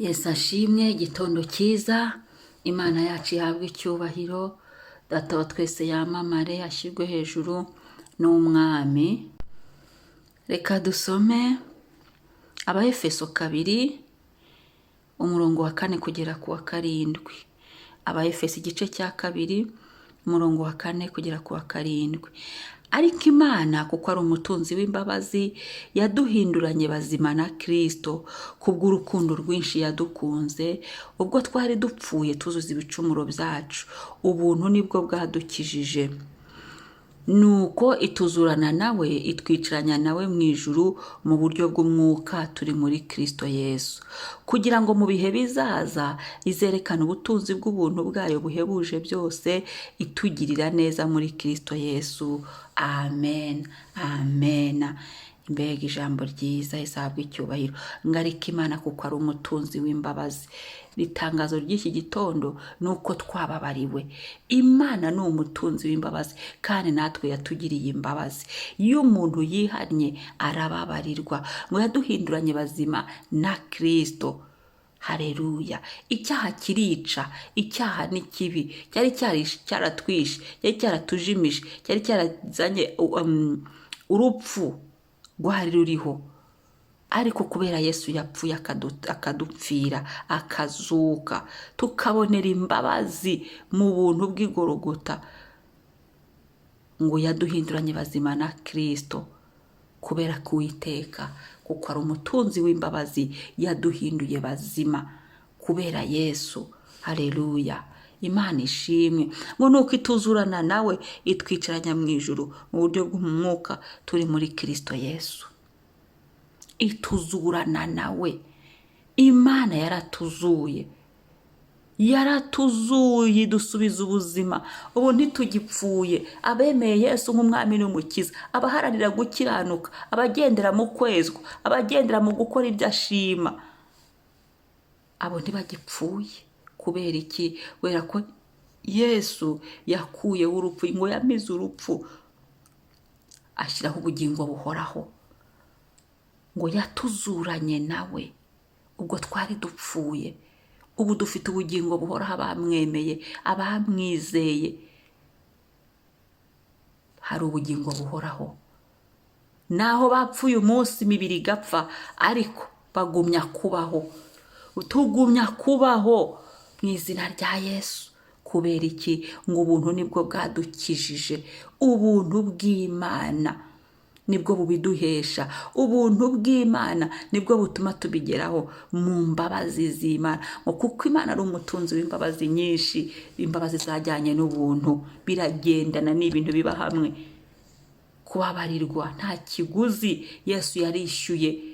Yesu ashimwe. Igitondo cyiza. Imana yacu ihabwe icyubahiro. Data wa twese yamamare, ashyirwe hejuru n'Umwami. Reka dusome Abaefeso 2, umurongo wa 4 kugera ku wa 7. Abaefeso igice cya 2, umurongo wa 4 kugera ku wa 7. Ariko Imana, kuko ari umutunzi w'imbabazi, yaduhinduranye bazima na Kirisito kubw'urukundo rwinshi yadukunze. Ubwo twari dupfuye tuzuza ibicumuro byacu, ubuntu nibwo bwadukijije. Nuko ituzurana nawe, itwicaranya nawe mu ijuru mu buryo bw'umwuka, turi muri Kirisito Yesu, kugira ngo mu bihe bizaza izerekane ubutunzi bw'ubuntu bwayo buhebuje byose, itugirira neza muri Kirisito Yesu. Amen, amen. Mbega ijambo ryiza! Izahabwa icyubahiro. Ngarika Imana kuko ari umutunzi w'imbabazi. Itangazo ry'iki gitondo ni uko twababariwe. Imana ni umutunzi w'imbabazi, kandi natwe yatugiriye imbabazi. Iyo umuntu yihannye arababarirwa. Ngo yaduhinduranye bazima na Kirisito. Hareruya! Icyaha kirica, icyaha ni kibi. Cyari cyaratwishe, cyari cyaratujimije, cyari cyarazanye urupfu rwari ruriho. Ariko kubera Yesu yapfuye, akadupfira, akazuka, tukabonera imbabazi mu buntu bw'igorogota, ngo yaduhinduranye bazima na Kirisito. Kubera ko Uwiteka, kuko ari umutunzi w'imbabazi, yaduhinduye bazima kubera Yesu. Hareruya, Imana ishimwe. Ngo nuko ituzurana nawe, itwicaranya mu ijuru mu buryo bw'umwuka, turi muri Kirisito Yesu. Ituzurana nawe. Imana yaratuzuye, yaratuzuye, idusubiza ubuzima. Ubu ntitugipfuye. Abemeye Yesu nk'Umwami n'Umukiza, abaharanira gukiranuka, abagendera mu kwezwa, abagendera mu gukora ibyo ashima, abo ntibagipfuye. Kubera iki? Kubera ko Yesu yakuyeho urupfu. Ngo yamize urupfu, ashyiraho ubugingo buhoraho. Ngo yatuzuranye nawe ubwo twari dupfuye. Ubu dufite ubugingo buhoraho. Abamwemeye, abamwizeye, hari ubugingo buhoraho. Naho bapfuye umunsi, imibiri igapfa, ariko bagumya kubaho. Tugumya kubaho mu izina rya Yesu. Kubera iki? Ngo ubuntu nibwo bwadukijije. Ubuntu bw'Imana nibwo bubiduhesha. Ubuntu bw'Imana nibwo butuma tubigeraho, mu mbabazi z'Imana. Ngo kuko Imana ari umutunzi w'imbabazi nyinshi. Imbabazi zajyanye n'ubuntu, biragendana, ni ibintu biba hamwe. Kubabarirwa nta kiguzi Yesu yarishyuye.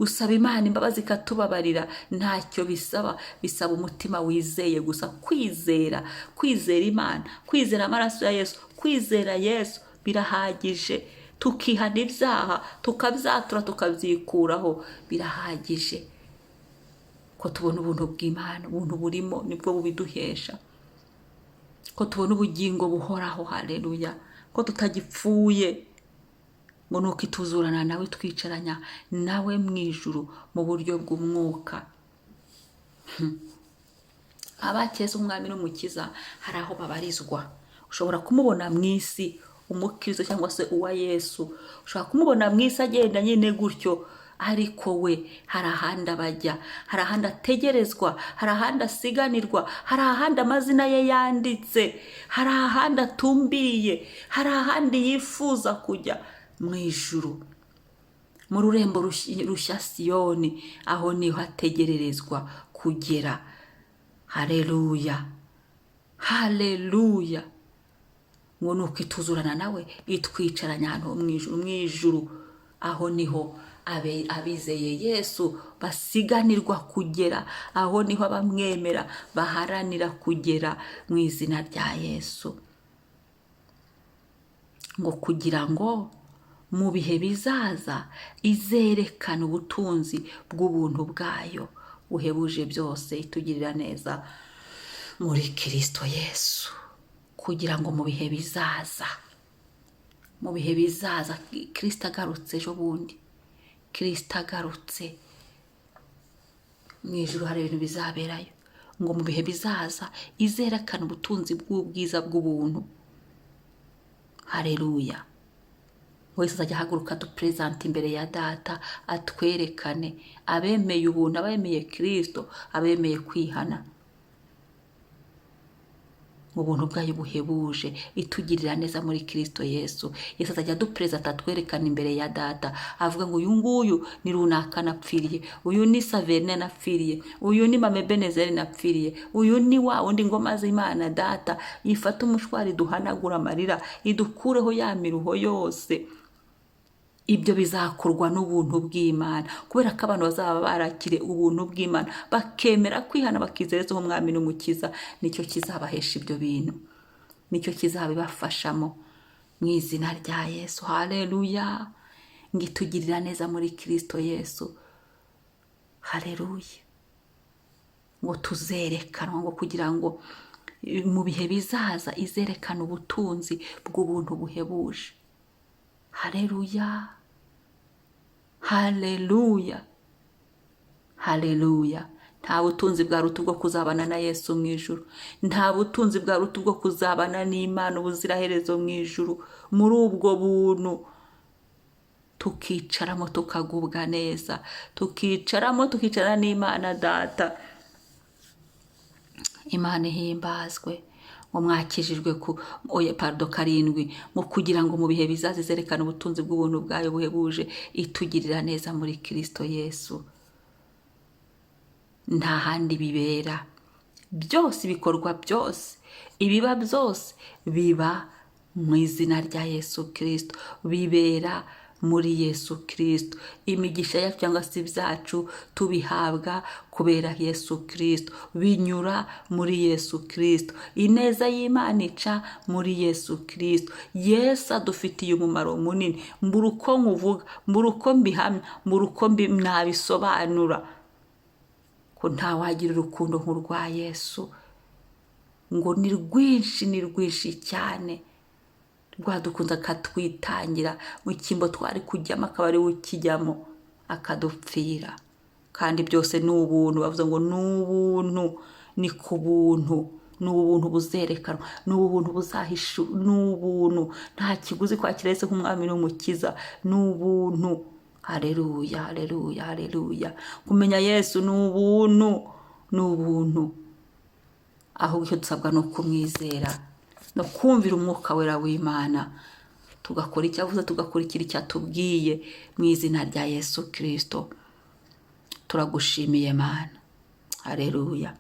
Gusaba Imana imbabazi ikatubabarira ntacyo bisaba. Bisaba umutima wizeye gusa, kwizera, kwizera Imana, kwizera amaraso ya Yesu, kwizera Yesu birahagije. Tukihana ibyaha, tukabyatura, tukabyikuraho, birahagije ko tubona ubuntu bw'Imana. Ubuntu burimo nibwo bubiduhesha ko tubona ubugingo buhoraho. Haleluya, ko tutagipfuye. Ngo nuko ituzurana nawe, twicaranya nawe mu ijuru mu buryo bw'umwuka. Abakeza Umwami n'Umukiza hari aho babarizwa. Ushobora kumubona mu isi, umukristo cyangwa se uwa Yesu, ushobora kumubona mu isi agenda nyine gutyo, ariko we hari ahandi abajya, hari ahandi ategerezwa, hari ahandi asiganirwa, hari ahandi amazina ye yanditse, hari ahandi atumbiriye, hari ahandi yifuza kujya, mu ijuru, mu rurembo rushya Siyoni. Aho niho ategererezwa kugera. Hareruya, hareruya! Ngo ni uko ituzurana nawe, itwicaranya ahantu ho mu ijuru. Mu ijuru aho niho abizeye Yesu basiganirwa kugera, aho niho abamwemera baharanira kugera mu izina rya Yesu. Ngo kugira ngo mu bihe bizaza izerekane ubutunzi bw'ubuntu bwayo buhebuje byose, itugirira neza muri Kirisito Yesu. Kugira ngo mu bihe bizaza, mu bihe bizaza, Kirisito agarutse ejo bundi, Kirisito agarutse. Mu ijuru hari ibintu bizaberayo, ngo mu bihe bizaza izerekana ubutunzi bw'ubwiza bw'ubuntu. Hareruya! Wese azajya ahaguruka duperezante imbere ya Data, atwerekane abemeye ubuntu, abemeye Kirisito, abemeye kwihana mu buntu bwayo buhebuje, itugirira neza muri Kirisito Yesu. Yesu azajya aduperezanta, atwerekana imbere ya Data, avuga ngo: "Uyu nguyu ni runaka napfiriye, uyu ni Saverine napfiriye, uyu ni Mame Benezeri napfiriye, uyu ni wa wundi." Ngo maze Imana Data ifate umushwari, duhanagura amarira, idukureho ya miruho yose. Ibyo bizakorwa n'ubuntu bw'Imana, kubera ko abantu bazaba barakiriye ubuntu bw'Imana, bakemera kwihana, bakizera Yesu nk'Umwami n'Umukiza. Nicyo kizabahesha ibyo bintu, nicyo kizabibafashamo mu izina rya Yesu. Haleluya! Ngo itugirira neza muri Kirisito Yesu. Haleluya! Ngo tuzerekanwa, ngo kugira ngo mu bihe bizaza izerekana ubutunzi bw'ubuntu buhebuje. Haleluya, haleluya, haleluya! Nta butunzi bwaruta ubwo kuzabana na Yesu mu ijuru. Nta butunzi bwaruta ubwo kuzabana n'Imana ubuziraherezo mu ijuru, muri ubwo buntu tukicaramo, tukagubwa neza, tukicaramo, tukicarana n'Imana Data. Imana ihimbazwe. Ngo mwakijijwe ku, oya, pardon, 7, ngo kugira ngo mu bihe bizaza izerekane ubutunzi bw'ubuntu bwayo buhebuje, itugirira neza muri Kirisito Yesu. Nta handi bibera. Byose, ibikorwa byose, ibiba byose biba mu izina rya Yesu Kirisito, bibera muri Yesu Kirisito. Imigisha yacu cyangwa se ibyacu tubihabwa kubera Yesu Kirisito, binyura muri Yesu Kirisito. Ineza y'Imana ica muri Yesu Kirisito. Yesu adufitiye umumaro munini. Mbura uko nkuvuga, mbura uko mbihamya, mbura uko nabisobanura ko ntawagira urukundo nk'urwa Yesu. Ngo ni rwinshi, ni rwinshi cyane, rwadukunze akatwitangira mu cyimbo twari kujyamo, akaba ari we ukijyamo, akadupfira. Kandi byose ni ubuntu. Bavuze ngo ni ubuntu, ni ku buntu, ni ubuntu buzerekanwa, ni ubuntu buzahishu, ni ubuntu, nta kiguzi kwakira Yesu nk'Umwami n'Umukiza, ni ubuntu. Haleluya, haleluya, haleluya! Kumenya Yesu ni ubuntu, ni ubuntu. Ahubwo icyo dusabwa ni ukumwizera no kumvira Umwuka Wera w'Imana, tugakora icyo avuze, tugakurikira icyo atubwiye mu izina rya Yesu Kirisito. Turagushimiye, Mana. Haleluya!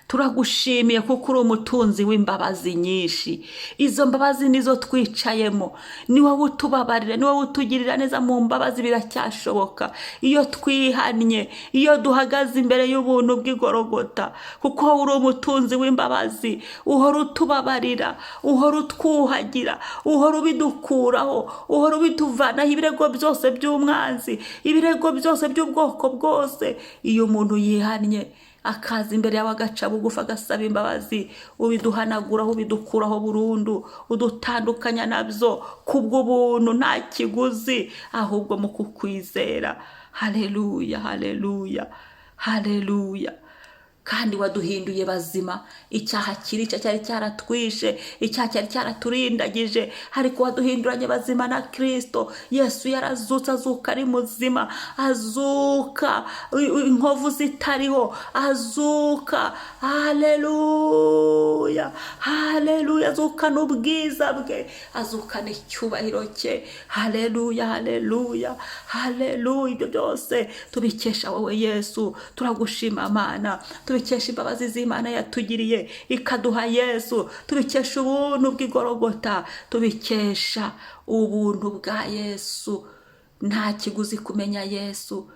Turagushimiye kuko uri umutunzi w'imbabazi nyinshi. Izo mbabazi nizo twicayemo. Ni wowe utubabarira, ni wowe utugirira neza mu mbabazi. Biracyashoboka iyo twihannye, iyo duhagaze imbere y'ubuntu bw'igorogota, kuko wowe uri umutunzi w'imbabazi. Uhora utubabarira, uhora utwuhagira, uhora ubidukuraho, uhora ubituvanaho ibirego byose by'umwanzi, ibirego byose by'ubwoko bwose. Iyo umuntu yihannye, akaza imbere yawe, agaca bugufi, agasaba imbabazi, ubiduhanaguraho, ubidukuraho burundu, udutandukanya nabyo kubw'ubuntu, nta kiguzi, ahubwo mu kukwizera. Haleluya, haleluya, haleluya! Kandi waduhinduye bazima. Icyaha kirica, cyari cyaratwishe, icyaha cyari cyaraturindagije, ariko waduhinduranye bazima na Kirisito Yesu. Yarazutse, azuka ari muzima, azuka inkovu zitariho, azuka. Haleluya, haleluya! Azukana ubwiza bwe, azukana icyubahiro cye. Haleluya, haleluya, haleluya! Ibyo byose tubikesha wowe Yesu. Turagushima, Mana. Tubikesha imbabazi z'Imana yatugiriye ikaduha Yesu, tubikesha ubuntu bw'igorogota, tubikesha ubuntu bwa Yesu. Nta kiguzi kumenya Yesu.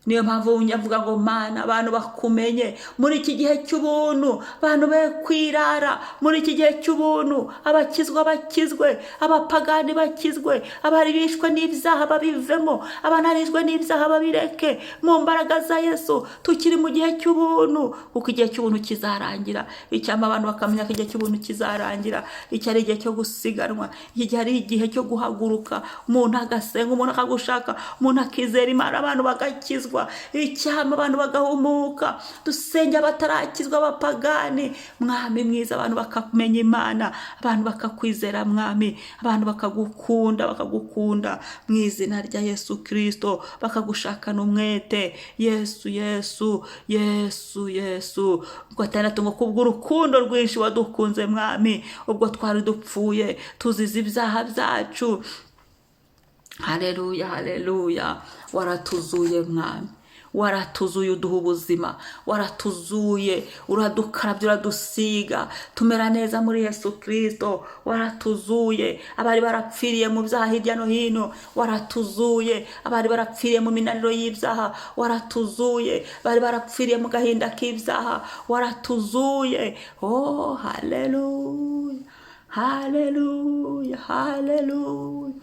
Niyo mpamvu nyavuga ngo: "Mana, abantu bakumenye muri iki gihe cy'ubuntu, abantu be kwirara muri iki gihe cy'ubuntu, abakizwa bakizwe, abapagani bakizwe, abari bishwe n'ibyaha babivemo, abanarijwe n'ibyaha babireke mu mbaraga za Yesu, tukiri mu gihe cy'ubuntu, kuko igihe cy'ubuntu kizarangira." Icyampa abantu bakamenya ko igihe cy'ubuntu kizarangira. Iki ari igihe cyo gusiganwa, iki gihe ari igihe cyo guhaguruka, umuntu agasenga, umuntu akagushaka, umuntu akizera Imana, abantu bagakizwa. bagakizwa. Icyampa abantu bagahumuka. Dusenge abatarakizwa, abapagani, Mwami mwiza, abantu bakamenya Imana, abantu bakakwizera, Mwami, abantu bakagukunda, bakagukunda mu izina rya Yesu Kirisito, bakagushakana umwete. Yesu, Yesu, Yesu, Yesu. Gatandatu, ngo kubw'urukundo rwinshi wadukunze, Mwami, ubwo twari dupfuye tuzize ibyaha byacu. Haleluya, haleluya. Waratuzuye, Mwami, waratuzuye, uduha ubuzima, waratuzuye, uradukarabya, uradusiga, tumera neza muri Yesu Kirisito. Waratuzuye abari barapfiriye mu byaha hirya no hino, waratuzuye abari barapfiriye mu minaniro y'ibyaha, waratuzuye abari barapfiriye mu gahinda k'ibyaha, waratuzuye. Oh, haleluya, haleluya, haleluya.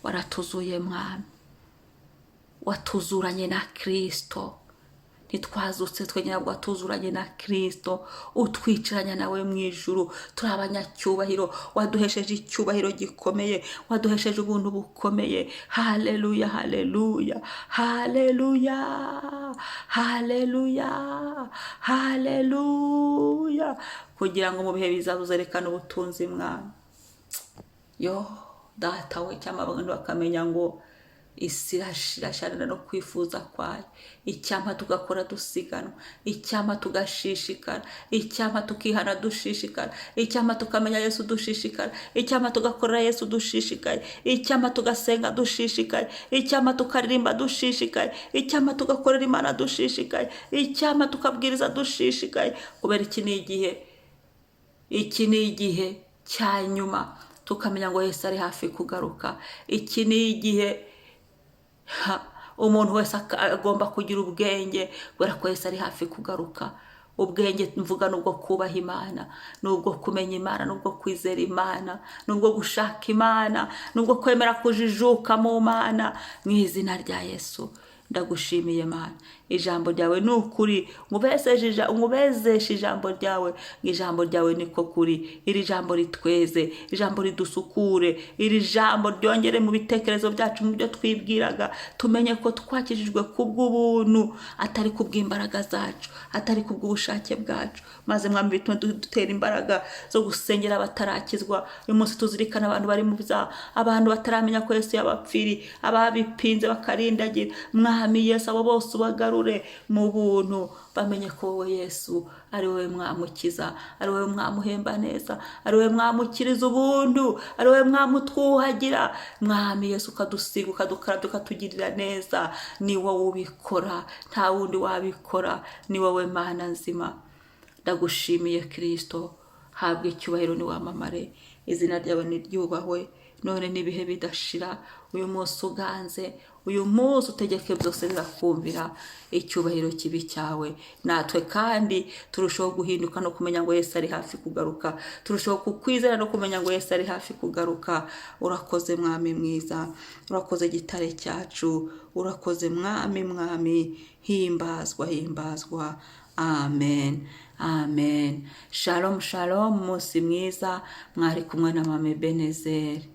Waratuzuye, Mwami, watuzuranye na Kirisito. Ntitwazutse twenyine, ahubwo watuzuranye na Kirisito, utwicaranya nawe mu ijuru. Turi abanyacyubahiro, waduhesheje icyubahiro gikomeye, waduhesheje ubuntu bukomeye. Haleluya, haleluya, haleluya, haleluya, haleluya. Kugira ngo mu bihe bizaza uzerekane ubutunzi, Mwami. Yo Data we, cyangwa abantu bakamenya ngo isi irashirashanira no kwifuza kwayo. Icyampa tugakora dusiganwa, icyampa tugashishikara, icyampa tukihana dushishikara, icyampa tukamenya Yesu dushishikara, icyampa tugakorera Yesu dushishikaye, icyampa tugasenga dushishikaye, icyampa tukaririmba dushishikaye, icyampa tugakorera Imana dushishikaye, icyampa tukabwiriza dushishikaye. Kubera iki ni igihe, iki ni igihe cya nyuma, tukamenya ngo Yesu ari hafi kugaruka. Iki ni igihe umuntu wese agomba kugira ubwenge, kubera ko Yesu ari hafi kugaruka. Ubwenge mvuga ni ubwo kubaha Imana, ni ubwo kumenya Imana, ni ubwo kwizera Imana, ni ubwo gushaka Imana, ni ubwo kwemera kujijuka mu Mana. Mu izina rya Yesu, ndagushimiye Mana. Ijambo ryawe ni ukuri. Nkubezeshe ijambo ryawe, ngo ijambo ryawe niko kuri. Iri jambo ritweze, ijambo ridusukure, iri jambo ryongere mu bitekerezo byacu, mu byo twibwiraga, tumenye ko twakijijwe kubw'ubuntu, atari kubw'imbaraga zacu, atari kubw'ubushake bwacu. Maze, Mwami, bitume dutera imbaraga zo gusengera abatarakizwa. Uyu munsi tuzirikana abantu bari mu byaha, abantu bataramenya ko Yesu yabapfiri, ababipinze bakarindagira. Mwami Yesu, abo bose ubagarure mu buntu, bamenye ko wowe Yesu ari wowe mwamukiza, ari wowe mwamuhemba neza, ari wowe mwamukiriza ubuntu, ari wowe mwamutwuhagira. Mwami Yesu, ukadusiga, ukadukarabya, ukatugirira neza. Ni wowe ubikora, nta wundi wabikora, ni wowe Mana nzima. Ndagushimiye Kirisito, habwa icyubahiro, niwamamare, izina ryawe niryubahwe none n'ibihe bidashira. Uyu munsi uganze, uyu munsi utegeke, byose birakumvira. Icyubahiro kibi cyawe. Natwe kandi turushaho guhinduka no kumenya ngo Yesu ari hafi kugaruka, turushaho kukwizera no kumenya ngo Yesu ari hafi kugaruka. Urakoze, Mwami mwiza, urakoze Gitare cyacu, urakoze Mwami. Mwami, himbazwa, himbazwa. Amen, amen. Shalom, shalom, umunsi mwiza. Mwari kumwe na Mama Ebenezeri.